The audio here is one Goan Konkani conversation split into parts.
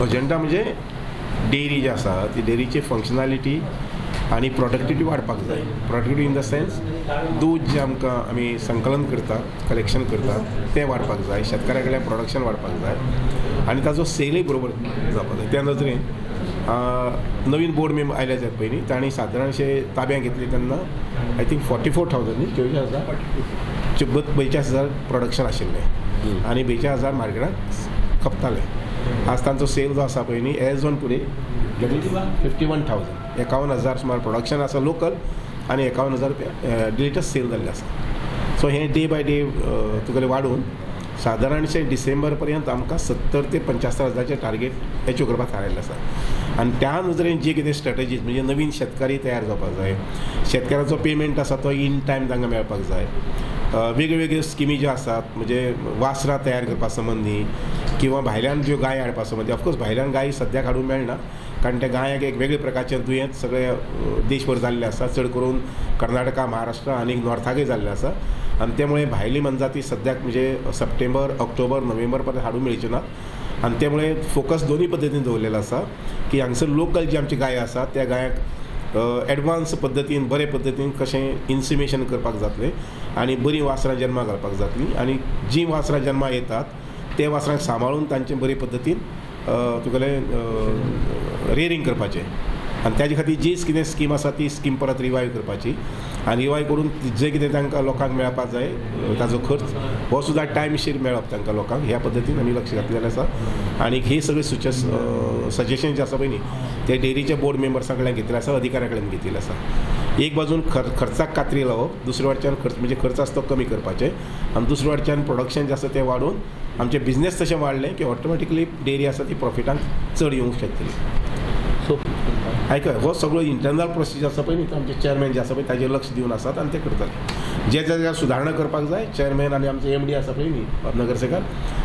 अजेंडा म्हणजे डेअरी जी आसा ती डेअरीची फंक्शनालिटी आनी प्रोडक्टिविटी वाडपाक जाय. प्रोडक्टिविटी इन the sense दूद जें आमकां आमी संकलन करतात, कलेक्शन करतात तें वाडपाक जाय, शेतकाऱ्या कडल्यान प्रोडक्शन वाडपाक जाय आनी ताजो सेलूय बरोबर जावपाक जाय. त्या नदरेन नवीन बोर्ड मेंबर आयले जायत पयलीं तांणी सादारणशे ताब्यां घेतली तेन्ना I think 44,000 न्ही 44,000 42,000 प्रोडक्शन आशिल्लें आनी 42,000 मार्केटाक खपताले. आज तांचो सेल जो आसा पळय न्ही एज ऑन टुडे 51,000 51,000 सुमार प्रोडक्शन आसा लोकल आनी 51,000 रुपया लेटस्ट सेल जाल्लें आसा. सो हें डे बाय डे तुगेलें वाडून सादारणशें डिसेंबर पर्यंत आमकां 70 ते 75 हजाराचें टार्गेट एचीव करपाक थारायल्लें आसा. आनी त्या नदरेन जे कितें स्ट्रेटजीज म्हणजे नवीन शेतकारी तयार जावपाक जाय, शेतकाराचो पेमेंट आसा तो इन टायम तांकां मेळपाक जाय, वेगळ्यो वेगळ्यो स्किमी ज्यो आसात म्हणजे वासरां तयार करपा संबंदी किंवा भायल्यान ज्यो गाय हाडपा संबंदी. ऑफकोर्स भायल्यान गाय सद्याक हाडूंक मेळना कारण त्या गायांक एक वेगळे प्रकारचें दुयेंत सगळे देशभर जाल्लें आसा, चड करून कर्नाटका, महाराष्ट्र आनी नॉर्थाकय जाल्लें आसा आनी त्यामुळे भायली मनजाती सद्याक म्हणजे सप्टेंबर, ऑक्टोबर, नोव्हेंबर पर्यंत हाडूंक मेळच्यो नात आनी त्यामुळे फोकस दोनूय पद्दतीन दवरलेलो आसा की हांगसर लोकल जी आमची गाय आसा त्या गायांक एडवान्स पद्दतीन बरे पद्दतीन कशें इन्सिमेशन करपाक जातलें आनी बरीं वासरां जन्माक घालपाक जातलीं आनी जीं वासरां जन्माक येतात ते वासरांक सांबाळून तांचे बरे पद्दतीन तुगेलें रेयरींग करपाचें आनी ताजे खातीर जी कितें स्कीम आसा ती स्कीम परत रिवायव करपाची आनी रिवायव करून जें कितें तांकां लोकांक मेळपाक जाय ताजो खर्च हो सुद्दां टायमशीर मेळप तांकां लोकांक ह्या पद्दतीन आमी लक्ष घातलेलें आसा. आनी ही सगळी सजेशन जे आसा पळय न्ही ते डेअरीच्या बोर्ड मेंबर्सां कडल्यान घेतिल्लें आसा, अधिकाऱ्या कडल्यान घेतिल्लें आसा. एक बाजून खर्चाक कात्री लावप, दुसरे वाटच्यान खर्च म्हणजे खर्च आसा तो कमी करपाचें आनी दुसरे वाटच्यान प्रोडक्शन जें आसा तें वाडोवन आमचें बिजनेस तशें वाडलें की ऑटोमॅटिकली डेअरी आसा ती प्रॉफिटाक चड येवंक शकतली. सो आयकय हो सगळो इंटरनल प्रोसिजर आसा पळय न्ही तो आमचे चेअरमॅन जे आसा पळय ताजेर लक्ष दिवन आसात आनी ते करतले. जे जे सुदारणा करपाक जाय चेअरमॅन आनी आमचे एम डी आसा पळय न्ही नगरसेकर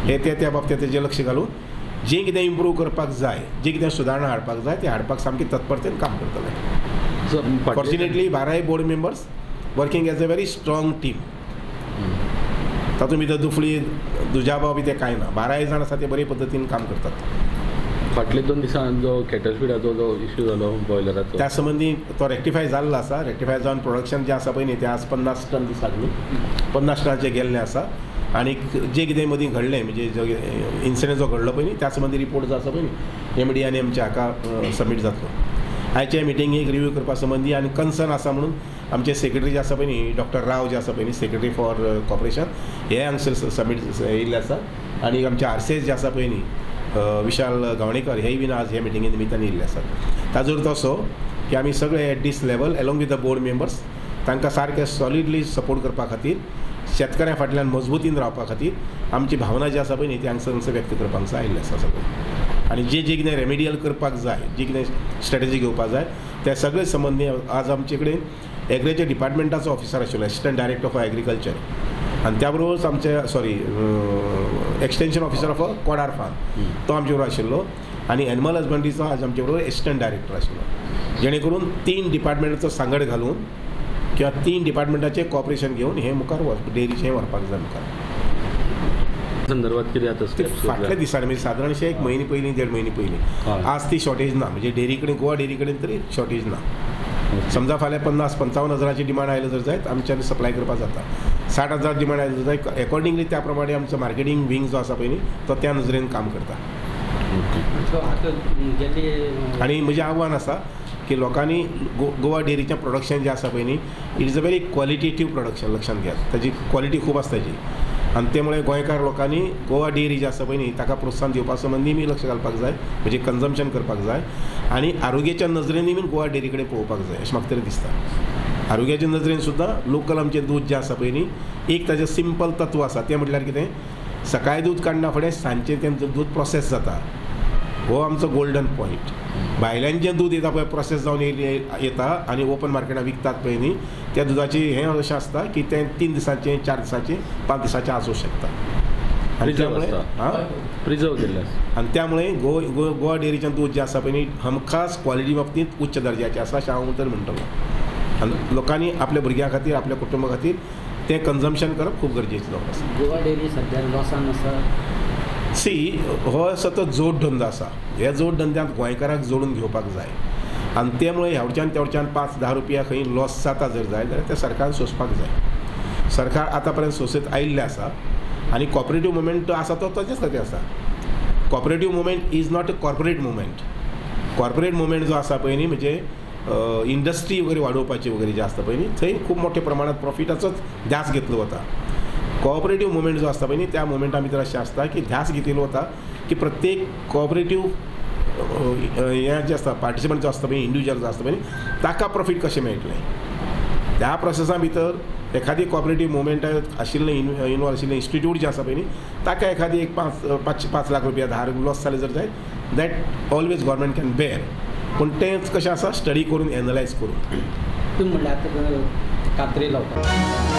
हे ते त्या बाबतींत तेजेर लक्ष घालून जें कितें इम्प्रूव करपाक जाय, जें कितें सुदारणा हाडपाक जाय तें हाडपाक सामकी तत्परतेन काम करतले. फॉर्च्युनेटली बाराय board members working as a very strong team. तातूंत भितर दुफळी दुजाभाव बी तें कांय ना, बाराय जाण आसा ते बरे पद्दतीन काम करतात. फाटले 2 दिसां जो कॅटल फिडाचो जो इश्यू जालो बॉयलराचो त्या संबंदी तो रेक्टिफाय जाल्लो आसा. रेक्टिफाय जावन प्रोडक्शन जें आसा पळय न्ही तें आज 50 टन दिसाक न्ही 50 टनाचें गेल्लें आसा आनी जें कितें मदीं घडलें म्हणजे जो इन्सिडंट जो घडलो पळय न्ही त्या संबंदी रिपोर्ट जो आसा पळय न्ही एम डी आनी आमच्या हाका सबमीट जातलो. आयच्या मिटिंगेक रिव्यू करपा संबंदी आनी कन्सर्न आसा म्हणून आमचे सेक्रेटरी जे आसा पळय न्ही डॉक्टर राव जे आसा पळय न्ही सेक्रेटरी फॉर कॉर्पोरेशन हे हांगसर सबमीट येयल्ले आसा आनी आमचे आर सी एस जे आसा पळय न्ही विशाल गावणेकर हेय बीन आज हे मिटिंगे निमित्तान येयल्ले आसात. ताजो अर्थ असो की आमी सगळे at this level along with the board members तांकां सारकें सॉलिडली सपोर्ट करपा खातीर शेतकऱ्यां फाटल्यान मजबुतीन रावपा खातीर आमची भावना जी आसा पळय न्ही ती हांगसर हांगसर व्यक्त करपाक आयिल्लें आसा सगळें. आनी जे जे कितें रेमेडियल करपाक जाय, जी कितें स्ट्रेटजी घेवपाक जाय त्या सगळे संबंदी आज आमचे कडेन एग्रीकल्चर डिपार्टमेंटाचो ऑफिसर आशिल्लो असिस्टंट डायरेक्टर फॉर एग्रीकल्चर आनी त्या बरोबरच आमचे sorry extension officer of Kodar farm तो आमचे बरोबर आशिल्लो आनी एनिमल हजबंड्रीचो आज आमचे बरोबर एसिस्टंट डायरेक्टर आशिल्लो, जेणे करून 3 डिपार्टमेंटाचो सांगड घालून किंवा 3 डिपार्टमेंटाचें कॉपरेशन घेवन हें मुखार डेअरीचें व्हरपाक जाय मुखार. संदर्भात कितें आतां फाटल्या दिसांनी म्हणजे सादारणशें 1 म्हयने पयलीं 1.5 म्हयने पयलीं आज ती शॉर्टेज ना, म्हणजे डेअरी कडेन गोवा डेअरी कडेन तरी शॉर्टेज ना. समजा फाल्यां 50-55 हजाराची डिमांड आयली जर जायत आमच्यान सप्लाय करपाक जाता, 60 हजार डिमांड आयली जर जायत एकॉर्डिंगली त्या प्रमाणे आमचो मार्केटींग विंग जो आसा पळय न्ही तो त्या नजरेन काम करता. आनी म्हजें आव्हान आसा की लोकांनी गोवा डेअरीचें प्रोडक्शन जें आसा पळय न्ही it is a very qualitative production, लक्षांत घेयात ताजी क्वॉलिटी खूब आसता ताजी आनी त्यामुळे गोंयकार लोकांनी गोवा डेअरी जी आसा पळय न्ही ताका प्रोत्साहन दिवपा संबंदी बी लक्ष घालपाक जाय, म्हणजे कन्जम्पशन करपाक जाय आनी आरोग्याच्या नजरेनूय बीन गोवा डेअरी कडेन पळोवपाक जाय अशें म्हाका तरी दिसता. आरोग्याच्या नजरेन सुद्दां लोकल आमचें दूद जें आसा पळय न्ही एक ताजें सिंपल तत्व आसा तें म्हटल्यार कितें सकाळीं दूद काडना फुडें सांजचें तें दूद प्रोसेस जाता, हो आमचो गोल्डन पॉयंट. भायल्यान जें दूद येता पळय प्रोसेस जावन येता आनी ओपन मार्केटान विकतात पळय न्ही त्या दुदाची हें अशें आसता की तें 3 दिसांचें 4 दिसांचें 5 दिसांचें आसूं शकता आनी त्यामुळे प्रिजर्व केल्लें आनी त्यामुळे गोवा डेअरीचें दूद जें आसा पळय न्ही हमखास क्वॉलिटी बाबतींत उच्च दर्जाचें आसा अशें हांव तर म्हणटलो आनी लोकांनी आपल्या भुरग्यां खातीर आपल्या कुटुंबा खातीर तें कन्जम्पशन करप खूब गरजेचें जावन आसा. गोवा डेअरी सद्या लॉसान आसा. सी, हो असो तो जोड धंदो आसा. ह्या जोड धंद्यांत गोंयकाराक जोडून घेवपाक जाय आनी ते मुळे ह्यावच्यान तेवच्यान 5-10 रुपया खंय लॉस जाता जर जाय जाल्यार तें सरकारान सोंसपाक जाय. सरकार आतां पर्यंत सोंसत आयिल्लें आसा आनी कॉपरेटीव मुवमेंट आसा तो ताचेच खातीर आसा. Cooperative movement is not a corporate movement. Corporate movement जो आसा पळय न्ही, म्हणजे इंडस्ट्री वगैरे वाडोवपाची वगैरे जे आसता पळय न्ही, थंय खूब मोठ्या प्रमाणात प्रॉफिटाचोच ध्यास घेतलो वता. कॉपरेटीव मुवमेंट जो आसता पळय न्ही, त्या मुवमेंटा भितर अशें आसता की ध्यास घेतिल्लो वता की प्रत्येक कॉपरेटीव हें जें आसता पार्टिसिपंट जो आसता पळय, इंडिविज्युअल जो आसता पळय न्ही, ताका प्रॉफीट कशें मेळटलें. त्या प्रोसेसा भितर एखादी कॉपरेटीव मुवमेंटाक आशिल्लें इनवॉल्व आशिल्लें इन्स्टिट्यूट जें आसा पळय न्ही, ताका एखादी एक 5 लाख रुपया 10 लॉस जाले जर जायत, that always government can bear. पूण तेंच कशें आसा, स्टडी करून एनलायज करून. तुमी म्हणल्यार आतां कात्रे लावता.